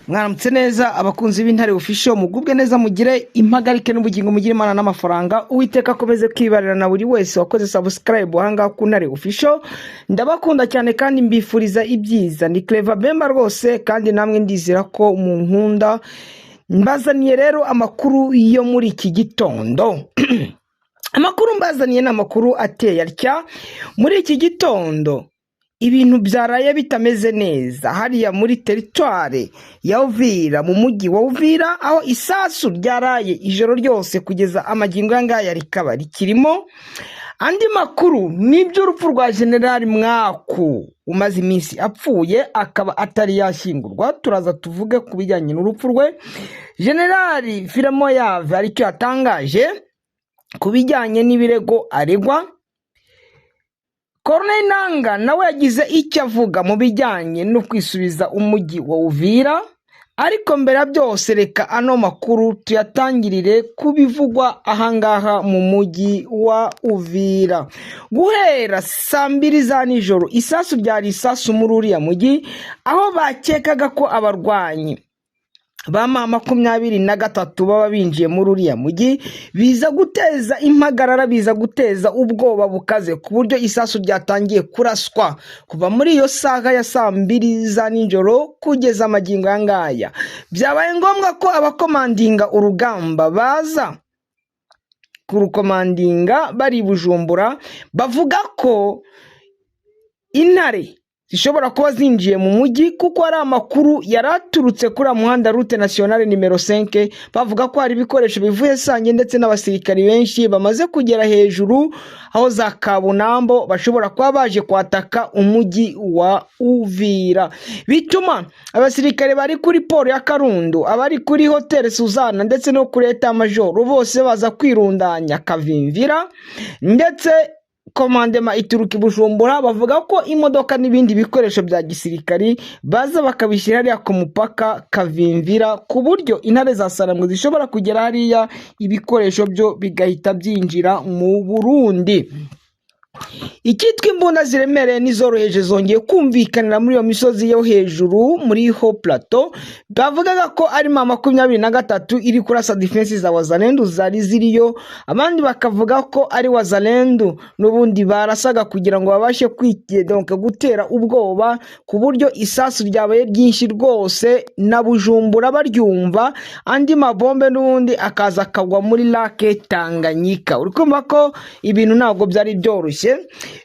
Mwaramutse neza, abakunzi b'Intare Official, mugubwe neza, mugire impagarike n'ubugingo, mugire Imana n'amafaranga. Uwiteka akomeze kwibarira na buri wese wakoze subscribe ahangaha ku Ntare Official. Ndabakunda cyane kandi mbifuriza ibyiza. Ni Clever Bemba rwose, kandi namwe ndizera ko munkunda. Mbazaniye rero amakuru yo muri iki gitondo. Amakuru mbazaniye ni amakuru ateye atya: muri iki gitondo ibintu byaraye bitameze neza hariya muri teritware ya Uvira, mu mujyi wa Uvira, aho isasu ryaraye ijoro ryose kugeza amagingo aya ngaya rikaba rikirimo. Andi makuru ni iby'urupfu rwa Generali Mwaku umaze iminsi apfuye, akaba atari yashyingurwa. Turaza tuvuge ku bijyanye n'urupfu rwe. Generali Filemo Yave aricyo yatangaje ku bijyanye n'ibirego aregwa. Corneille Nanga nawe yagize icyo avuga mu bijyanye no kwisubiza umujyi wa Uvira. Ariko mbere ya byose, reka ano makuru tuyatangirire ku bivugwa ahangaha mu mujyi wa Uvira. Guhera saa 2 za nijoro, isasu byari isasu muri uriya mujyi, aho bakekaga ko abarwanyi ba M23 baba binjiye muri uriya mujyi, biza guteza impagarara, biza guteza ubwoba bukaze, ku buryo isasu ryatangiye kuraswa kuva muri iyo saha ya saa 2 za nijoro kugeza amagingo aya ngaya. Byabaye ngombwa ko abakomandinga urugamba baza kurukomandinga bari i Bujumbura, bavuga ko intare zishobora kuba zinjiye mu mujyi, kuko hari amakuru yari aturutse kuri uriya muhanda, route nationale numéro 5, bavuga ko hari ibikoresho bivuye Sange ndetse n'abasirikari benshi bamaze kugera hejuru aho za Kabunambo, bashobora kuba baje kwataka umujyi wa Uvira. Bituma abasirikare bari kuri port ya Karundu, abari kuri Hoteli Suzana ndetse no kuri état-major bose baza kwirundanya Kavimvira, ndetse commandement ituruka i Bujumbura, bavuga ko imodoka n'ibindi bikoresho bya gisirikari baza bakabishyira hariya ku mupaka Kavimvira, ku buryo intare za Sarambwe zishobora kugera hariya, ibikoresho byo bigahita byinjira mu Burundi. Icyitwa imbunda ziremereye n'izoroheje zongeye kumvikanira muri iyo misozi yo hejuru muri hauts plateaux. Bavugaga ko ari M23 iri kurasa défense za Wazalendu zari ziriyo, abandi bakavuga ko ari Wazalendu n'ubundi barasaga kugira ngo babashe donc gutera ubwoba, ku buryo isasu ryabaye ryinshi rwose na Bujumbura baryumva, andi mabombe n'ubundi akaza akagwa muri lac Tanganyika. Uri kumva ko ibintu ntabwo byari byoroshye,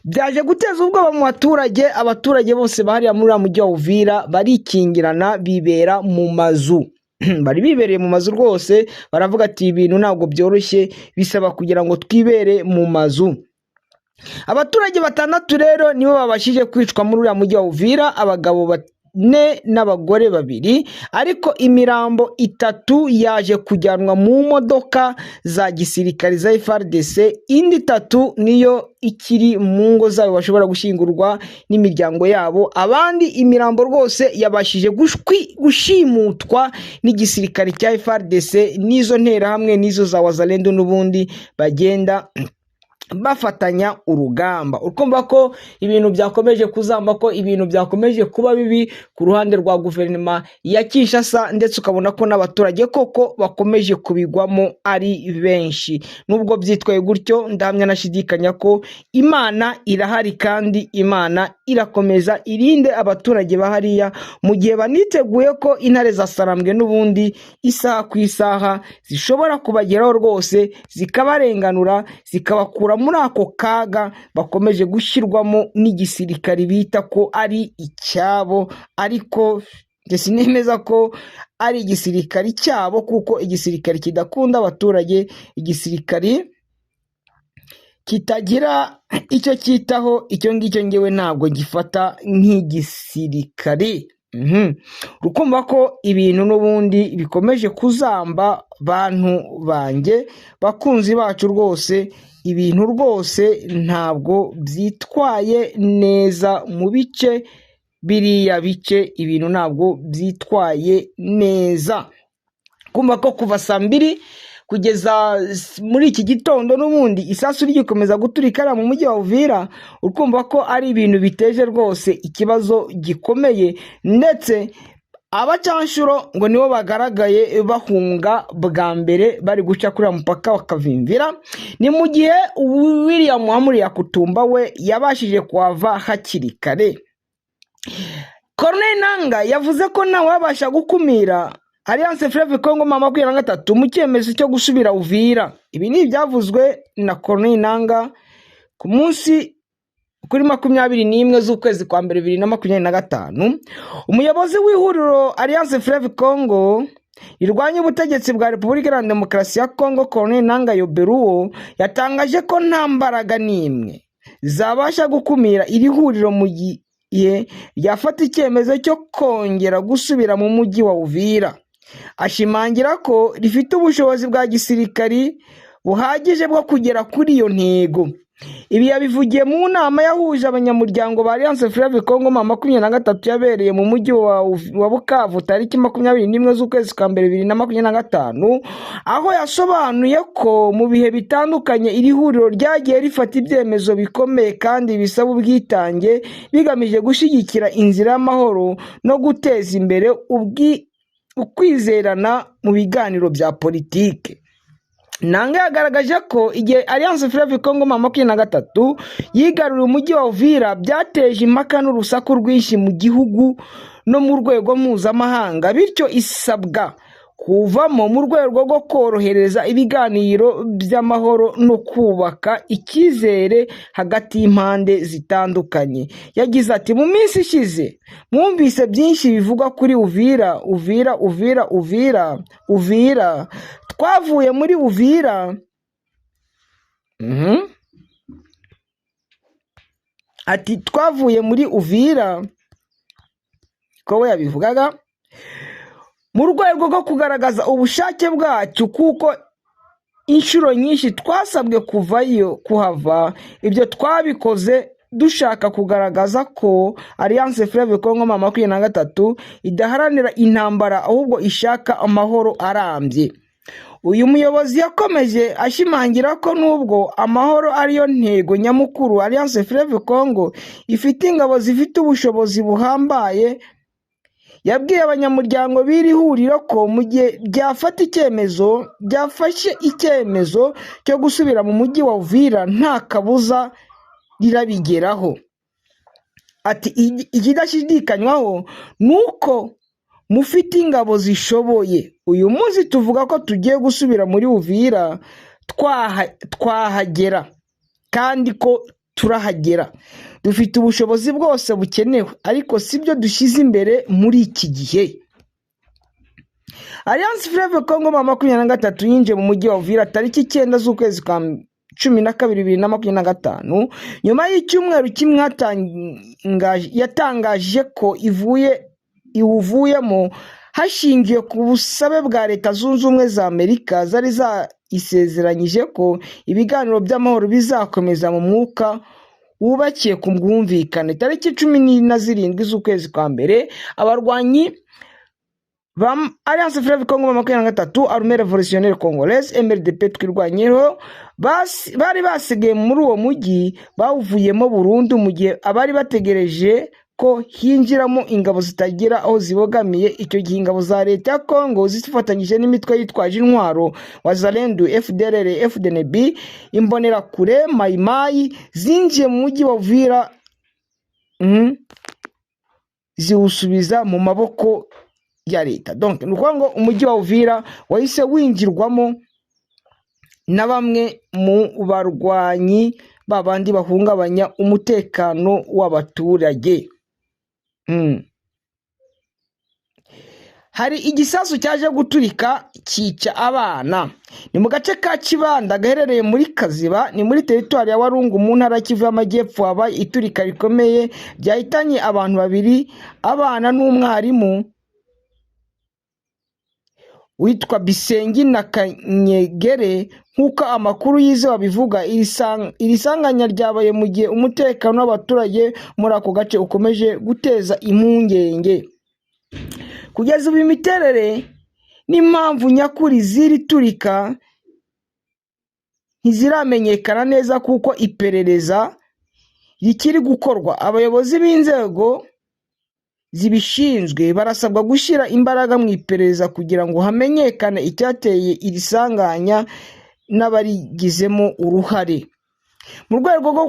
byaje guteza ubwoba mu baturage. Abaturage bose bahariya muri uriya mujyi wa Uvira barikingirana, bibera mu mazu, bari bibereye mu mazu rwose. Baravuga ati: "Ibintu ntabwo byoroshye, bisaba kugira ngo twibere mu mazu." Abaturage batandatu rero nibo babashije kwicwa muri uriya mujyi wa Uvira, abagabo bane n'abagore babiri, ariko imirambo itatu yaje kujyanwa mu modoka za gisirikare za FARDC, indi itatu niyo ikiri mu ngo zabo, bashobora gushyingurwa n'imiryango yabo. Abandi imirambo rwose yabashije gushimutwa n'igisirikare cya FARDC n'izo nterahamwe n'izo za Wazalendo n'ubundi bagenda bafatanya urugamba. Urumva ko ibintu byakomeje kuzamba, ko ibintu byakomeje kuba bibi ku ruhande rwa guverinoma ya Kinshasa, ndetse ukabona ko n'abaturage koko bakomeje kubigwamo ari benshi. Nubwo byitwaye gutyo, ndahamya nashidikanya ko Imana irahari, kandi Imana irakomeza irinde abaturage bahariya, mu gihe baniteguye ko intare za Sarambwe n'ubundi isaha ku isaha zishobora kubageraho rwose, zikabarenganura, zikabakura muri ako kaga bakomeje gushyirwamo n'igisirikari bita ko ari icyabo. Ariko njye sinemeza ko ari igisirikari cyabo, kuko igisirikari kidakunda abaturage, igisirikari kitagira icyo cyitaho, icyo ngicyo ngewe ntabwo gifata nk'igisirikari. Urukumva ko ibintu n'ubundi bikomeje kuzamba. Bantu banjye, bakunzi bacu, rwose ibintu rwose ntabwo byitwaye neza mu bice biriya bice, ibintu ntabwo byitwaye neza. Kumva ko kuva saa 2 kugeza muri iki gitondo n'ubundi isasu rigikomeza guturika hariya mu mujyi wa Uvira, ukumva ko ari ibintu biteje rwose ikibazo gikomeye, ndetse Abacanshuro ngo nibo bagaragaye bahunga bwa mbere bari guca kuri uwo mupaka wa Kavimvira. Ni mu gihe William Amuri Yakutumba we yabashije kuhava hakiri kare. Corneille Nanga yavuze ko ntawabasha gukumira Alliance Fleuve Congo M23 mu cyemezo cyo gusubira Uvira. Ibi ni ibyavuzwe na Corneille Nanga ku munsi kuri 21 z'ukwezi kwa mbere 2025. Umuyobozi w'ihuriro Alliance Fleuve Congo rirwanya ubutegetsi bwa Repubulika Iharanira Demokarasi ya Congo, Corneille Nanga Yoberuwo, yatangaje ko nta mbaraga n'imwe zabasha gukumira iri huriro mu gihe ryafata icyemezo cyo kongera gusubira mu mujyi wa Uvira, ashimangira ko rifite ubushobozi bwa gisirikari buhagije bwo kugera kuri iyo ntego. Ibi yabivugiye mu nama yahuje abanyamuryango ba Alliance Fleuve Congo M23 yabereye mu mujyi wa Bukavu tariki 21 z'ukwezi kwa mbere 2025, aho yasobanuye ko mu bihe bitandukanye iri huriro ryagiye rifata ibyemezo bikomeye kandi bisaba ubwitange, bigamije gushyigikira inzira y'amahoro no guteza imbere ukwizerana mu biganiro bya politike. Nanga yagaragaje ko igihe Alliance Fleuve Congo M23 yigaruriye umujyi wa Uvira, byateje impaka n'urusaku rwinshi mu gihugu no mu rwego mpuzamahanga, bityo isabwa kuvamo mu rwego rwo korohereza ibiganiro by'amahoro no kubaka icyizere hagati y'impande zitandukanye. Yagize ati: "Mu minsi ishize mwumvise byinshi bivugwa kuri Uvira, Uvira, Uvira, Uvira, Uvira. Twavuye muri Uvira." Ati: "Twavuye muri Uvira," ko we yabivugaga, "mu rwego rwo kugaragaza ubushake bwacu, kuko inshuro nyinshi twasabwe kuvayo, kuhava. Ibyo twabikoze dushaka kugaragaza ko Alliance Fleuve Congo M23 idaharanira intambara, ahubwo ishaka amahoro arambye." Uyu muyobozi yakomeje ashimangira ko nubwo amahoro ariyo ntego nyamukuru, Alliance Fleuve Congo ifite ingabo zifite ubushobozi buhambaye. Yabwiye abanyamuryango b'iri huriro ko mu gihe byafata icyemezo byafashe icyemezo cyo gusubira mu mujyi wa Uvira, nta kabuza rirabigeraho. Ati: "Ikidashidikanywaho ni uko mufite ingabo zishoboye. Uyu munsi tuvuga ko tugiye gusubira muri Uvira, twahagera kandi ko turahagera. Dufite ubushobozi bwose bukenewe, ariko sibyo dushyize imbere muri iki gihe." Alliance Fleuve Congo M23 yinjiye mu mujyi wa Uvira tariki 9 z'ukwezi kwa 12 2025, nyuma y'icyumweru kimwe yatangaje ko ivuye iwuvuyemo, hashingiwe ku busabe bwa Leta Zunze Ubumwe za Amerika zari zayisezeranyije ko ibiganiro by'amahoro bizakomeza mu mwuka wubakiye ku bwumvikane. Tariki 17 z'ukwezi kwa mbere, abarwanyi ba Alliance Fleuve Congo M23, Armée Révolutionnaire Congolaise, MRDP Twirwanyeho, bari basigaye muri uwo mujyi bawuvuyemo burundu, mu gihe abari bategereje ko hinjiramo ingabo zitagira aho zibogamiye. Icyo gihe ingabo za leta ya Congo zifatanyije n'imitwe yitwaje intwaro Wazalendo, FDLR, FDNB, Imbonerakure, Mayimayi zinjiye mu mujyi wa Uvira, ziwusubiza mu maboko ya leta. Donc ni ukuvuga ngo umujyi wa Uvira wahise winjirwamo na bamwe mu barwanyi babandi bahungabanya umutekano w'abaturage. Hari igisasu cyaje guturika cyica abana. Ni mu gace ka Kibanda gaherereye muri Kaziba, ni muri teritwari ya Warungu mu ntara ya Kivu y'Amajyepfo, habaye iturika rikomeye ryahitanye abantu babiri, abana n'umwarimu witwa Bisengi na Kanyegere, nk'uko amakuru yizewe abivuga. Iri sanganya ryabaye mu gihe umutekano w'abaturage muri ako gace ukomeje guteza impungenge. Kugeza ubu imiterere n'impamvu nyakuri z'iri turika ntiziramenyekana neza, kuko iperereza rikiri gukorwa. Abayobozi b'inzego zibishinzwe barasabwa gushyira imbaraga mu iperereza kugira ngo hamenyekane icyateye iri sanganya n'abarigizemo uruhare, mu rwego rwo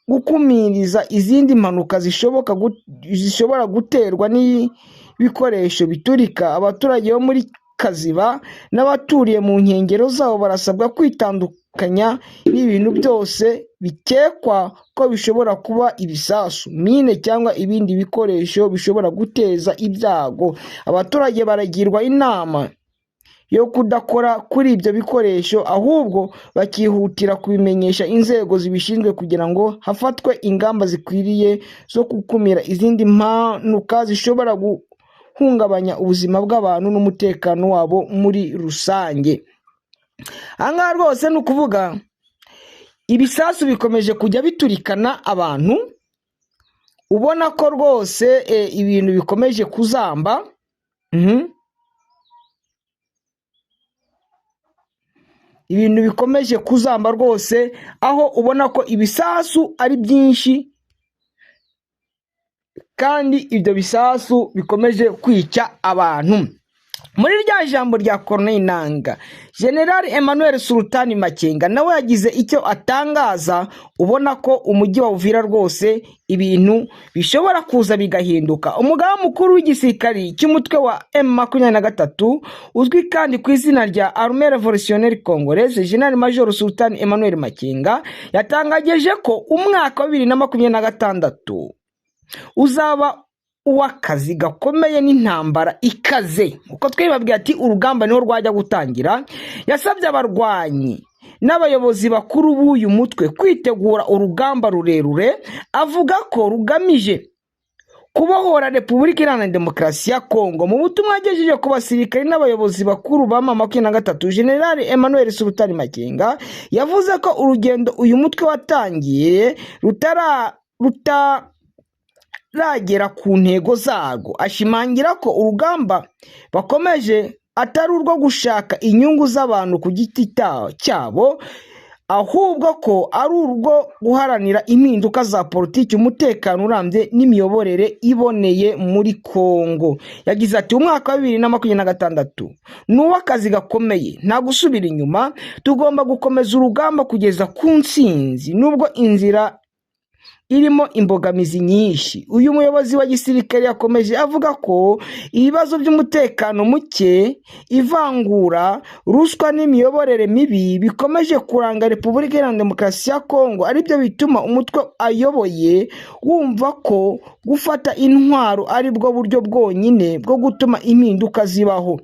gukumiriza izindi mpanuka zishobora guterwa n'ibikoresho biturika. Abaturage bo muri Kaziba n'abaturiye mu nkengero zabo barasabwa kwitandukanya n'ibintu byose bikekwa ko bishobora kuba ibisasu, mine cyangwa ibindi bikoresho bishobora guteza ibyago. Abaturage baragirwa inama yo kudakora kuri ibyo bikoresho, ahubwo bakihutira kubimenyesha inzego zibishinzwe kugira ngo hafatwe ingamba zikwiriye zo gukumira izindi mpanuka zishobora guhungabanya ubuzima bw'abantu n'umutekano wabo muri rusange. Aha ngaha rwose ni ukuvuga ibisasu bikomeje kujya biturikana abantu, ubona ko rwose ibintu bikomeje kuzamba. Ibintu bikomeje kuzamba rwose, aho ubona ko ibisasu ari byinshi kandi ibyo bisasu bikomeje kwica abantu. Muri rya jambo rya Corneille Nangaa, General Emmanuel Sultani Makenga nawe yagize icyo atangaza, ubona ko umujyi wa Uvira rwose ibintu bishobora kuza bigahinduka. Umugaba mukuru w'igisirikari cy'umutwe wa M23 uzwi kandi ku izina rya Armée Révolutionnaire Congolaise, General Major Sultani Emmanuel Makenga, yatangaje ko umwaka wa 2026 uzaba uw'akazi gakomeye n'intambara ikaze. Uko twibabwiye ati urugamba niho rwajya gutangira. Yasabye abarwanyi n'abayobozi bakuru b'uyu mutwe kwitegura urugamba rurerure, avuga ko rugamije kubohora Repubulika Iharanira Demokarasi ya Kongo. Mu butumwa yagejeje ku basirikari n'abayobozi bakuru ba M23, General Emmanuel Sultani Makenga yavuze ko urugendo uyu mutwe watangiye rutaragera ku ntego zarwo, ashimangira ko urugamba bakomeje atari urwo gushaka inyungu z'abantu ku giti cyabo, ahubwo ko ari urwo guharanira impinduka za politiki, umutekano urambye n'imiyoborere iboneye muri Kongo. Yagize ati umwaka wa 2026 ni uw'akazi gakomeye, nta gusubira inyuma, tugomba gukomeza urugamba kugeza ku ntsinzi nubwo inzira irimo imbogamizi nyinshi. Uyu muyobozi wa gisirikare yakomeje avuga ko ibibazo by'umutekano muke, ivangura, ruswa n'imiyoborere mibi bikomeje kuranga Repubulika Iharanira Demokarasi ya Kongo, aribyo bituma umutwe ayoboye wumva ko gufata intwaro ari bwo buryo bwonyine bwo gutuma impinduka zibaho.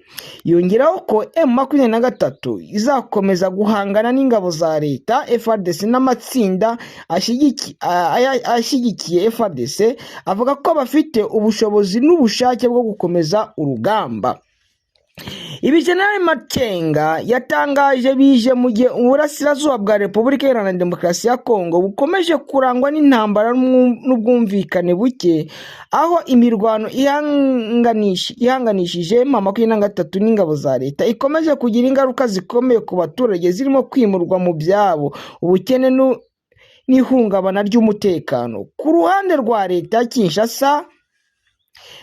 Yongeraho ko M23 izakomeza guhangana n'ingabo za leta FARDC n'amatsinda ashyigikiye FARDC, avuga ko bafite ubushobozi n'ubushake bwo gukomeza urugamba. Ibi General Makenga yatangaje bije mu gihe uburasirazuba bwa Repubulika Iharanira Demokarasi ya Kongo bukomeje kurangwa n'intambara n'ubwumvikane buke, aho imirwano ihanganishije M23 n'ingabo za leta ikomeje kugira ingaruka zikomeye ku baturage, zirimo kwimurwa mu byabo, ubukene n'ihungabana ry'umutekano. Ku ruhande rwa leta ya Kinshasa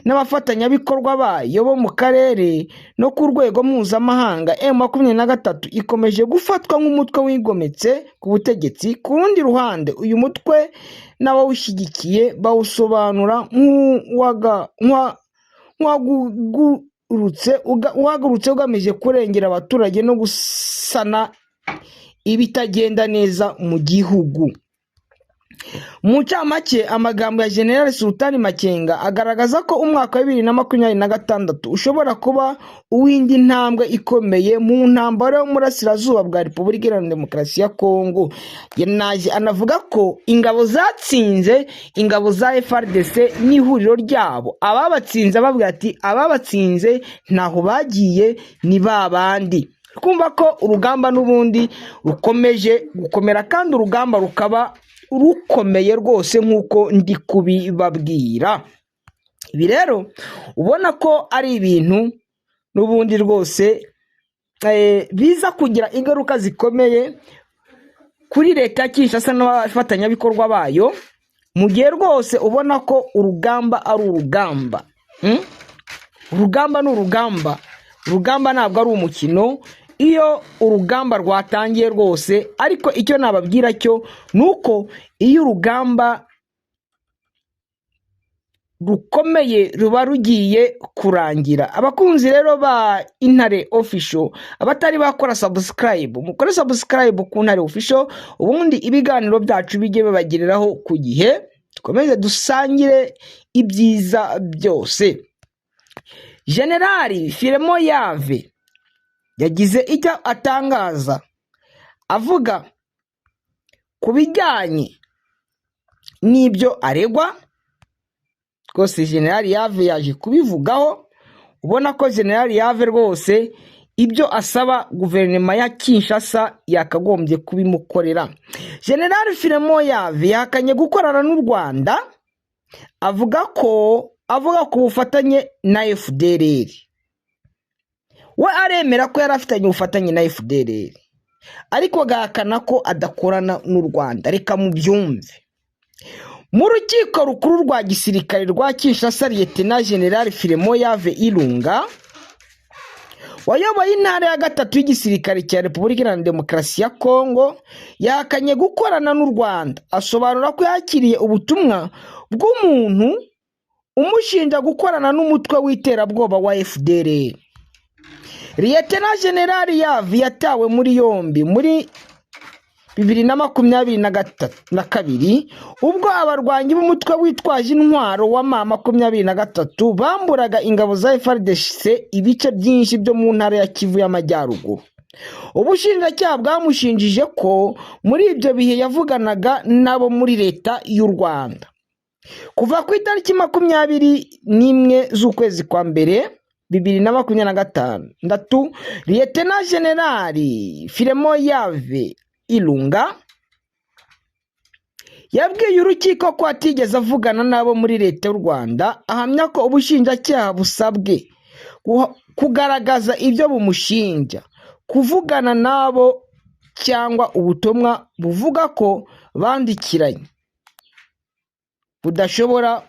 n'abafatanyabikorwa bayo bo mu karere no ku rwego mpuzamahanga, M23 ikomeje gufatwa nk'umutwe wigometse ku butegetsi. Ku rundi ruhande, uyu mutwe n'abawushyigikiye bawusobanura nk'uwahagurutse ugamije kurengera abaturage no gusana ibitagenda neza mu gihugu. Mu ncamake, amagambo ya General Sultani Makenga agaragaza ko umwaka wa 2026 ushobora kuba uw'indi ntambwe ikomeye mu ntambara yo mu burasirazuba bwa Repubulika Iharanira Demokarasi ya Kongo. Yanaje anavuga ko ingabo zatsinze ingabo za FARDC n'ihuriro ryabo, ababatsinze bavuga ati ababatsinze ntaho bagiye ni ba bandi. Kumva ko urugamba n'ubundi rukomeje gukomera kandi urugamba rukaba rukomeye rwose nk'uko ndi kubibabwira. Ibi rero ubona ko ari ibintu n'ubundi rwose biza kugira ingaruka zikomeye kuri leta ya Kinshasa n'abafatanyabikorwa bayo. Mu gihe rwose ubona ko urugamba ari urugamba, Urugamba ni urugamba, urugamba ntabwo ari umukino. Iyo urugamba rwatangiye rwose, ariko icyo nababwira cyo ni uko iyo urugamba rukomeye ruba rugiye kurangira. Abakunzi rero ba Intare Official, abatari bakora subscribe, mukore subscribe ku Ntare Official, ubundi ibiganiro byacu bijye bibagereraho ku gihe, dukomeze dusangire ibyiza byose. Generali Filemo Yave yagize icyo atangaza avuga ku bijyanye n'ibyo aregwa. Rwose Generali Yave yaje kubivugaho, ubona ko Generali Yave rwose ibyo asaba guverinoma ya Kinshasa yakagombye kubimukorera. Generali Filemo Yave yahakanye gukorana n'u Rwanda, avuga ku bufatanye na FDLR. We aremera ko yari afitanye ubufatanye na FDLR, ariko agahakana ko adakorana n'u Rwanda. Reka mubyumve. Mu rukiko rukuru rwa gisirikare rwa Kinshasa, Liyetena Generali Filemo Yave Irunga, wayoboye intara ya gatatu y'igisirikare cya Repubulika Iharanira Demokarasi ya Kongo, yahakanye gukorana n'u Rwanda, asobanura ko yakiriye ubutumwa bw'umuntu umushinja gukorana n'umutwe w'iterabwoba wa FDLR. Liyetena Generali Yavi yatawe muri yombi muri 2022, ubwo abarwanyi b'umutwe witwaje intwaro wa M23 bamburaga ingabo za FARDC ibice byinshi byo mu ntara ya Kivu y'Amajyaruguru. Ubushinjacyaha bwamushinjije ko muri ibyo bihe yavuganaga nabo muri leta y'u Rwanda. Kuva ku itariki 21 z'ukwezi kwa mbere 2026, Liyetena Generali Filemo Yave Irunga yabwiye urukiko ko atigeze avugana n'abo muri leta y'u Rwanda, ahamya ko ubushinjacyaha busabwe kugaragaza ibyo bumushinja kuvugana nabo cyangwa ubutumwa buvuga ko bandikiranye budashobora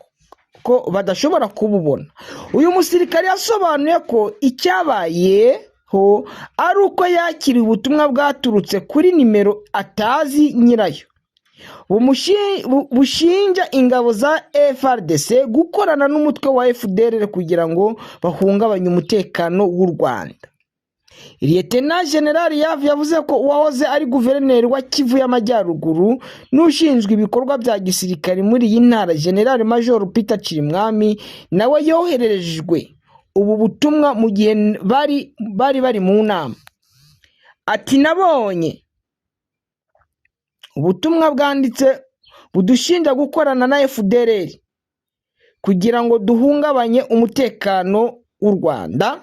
ko badashobora kububona. Uyu musirikare yasobanuye ko icyabayeho ari uko yakiriye ubutumwa bwaturutse kuri nimero atazi nyirayo, bushinja ingabo za FARDC gukorana n'umutwe wa FDLR kugira ngo bahungabanye umutekano w'u Rwanda. Liyetena Generali Yavu yavuze ko uwahoze ari guverineri wa Kivu y'Amajyaruguru n'ushinzwe ibikorwa bya gisirikare muri iyi ntara, General Major Peter Chirimwami, nawe yohererejwe ubu butumwa mu gihe bari mu nama. Ati: "Nabonye ubutumwa bwanditse budushinja gukorana na FDLR kugira ngo duhungabanye umutekano w'u Rwanda.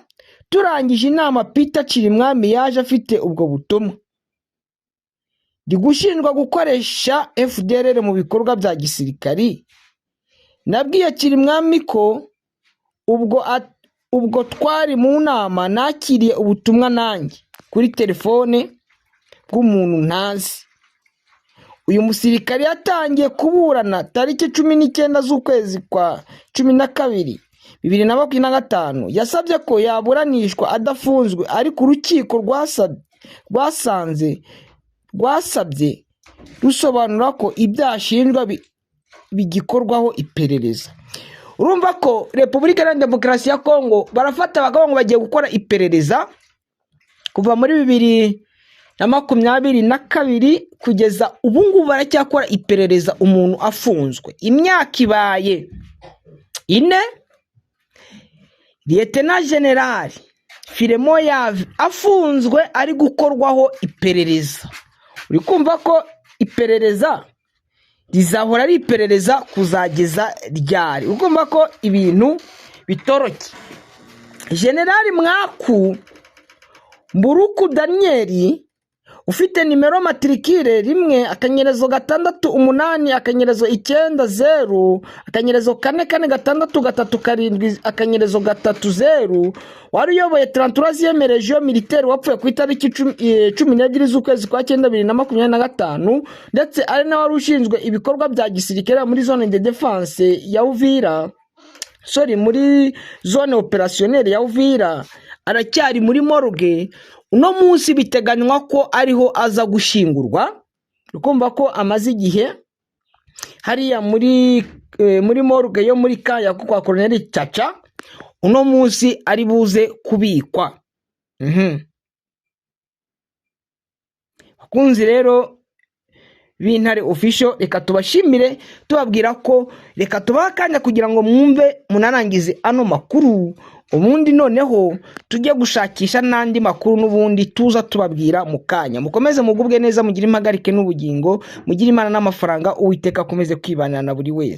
Turangije inama, Peter Chirimwami yaje afite ubwo butumwa. Ndi gushinjwa gukoresha FDLR mu bikorwa bya gisirikari. Nabwiye Chirimwami ko ubwo twari mu nama nakiriye ubutumwa nanjye kuri telefone bw'umuntu ntazi." Uyu musirikare yatangiye kuburana tariki 19 z'ukwezi kwa 12 2025. Yasabye ko yaburanishwa adafunzwe, ariko urukiko rwasanze rwasabye rusobanura ko ibyaha ashinjwa bigikorwaho iperereza. Urumva ko Repubulika Iharanira Demokarasi ya Kongo barafata bakavuga ngo bagiye gukora iperereza kuva muri 2022 kugeza ubu ngubu baracyakora iperereza, umuntu afunzwe imyaka ibaye 4. Liyetena Generali Filemo Yave afunzwe ari gukorwaho iperereza. Uri kumva ko iperereza rizahora ari iperereza kuzageza ryari? Uri kumva ko ibintu bitoroshye. Generali Mwaku Mburuku Daniyeli Ufite nimero matricule 1-68-90 -444637-30, wari uyoboye 33e Légion militaire, wapfuye ku itariki 12 z'ukwezi kwa cyenda 2025, ndetse ari nawe wari ushinzwe ibikorwa bya gisirikare muri zone de défense ya Uvira, sorry, muri zone opérationnelle ya Uvira, aracyari muri morgue. Uno munsi biteganywa ko ariho aza gushyingurwa. Ukumva ko amaze igihe hariya muri morgue yo muri kaya kwa Colonel Caca. Uno munsi ari buze kubikwa. Bakunzi rero b'Intare Official, reka tubashimire, tubabwira ko reka tubahe akanya kugira ngo mwumve munarangize ano makuru, ubundi noneho tujye gushakisha n'andi makuru n'ubundi tuza tubabwira mu kanya. Mukomeze mugubwe neza, mugire impagarike n'ubugingo, mugire Imana n'amafaranga. Uwiteka akomeze kwibanira na buri wese.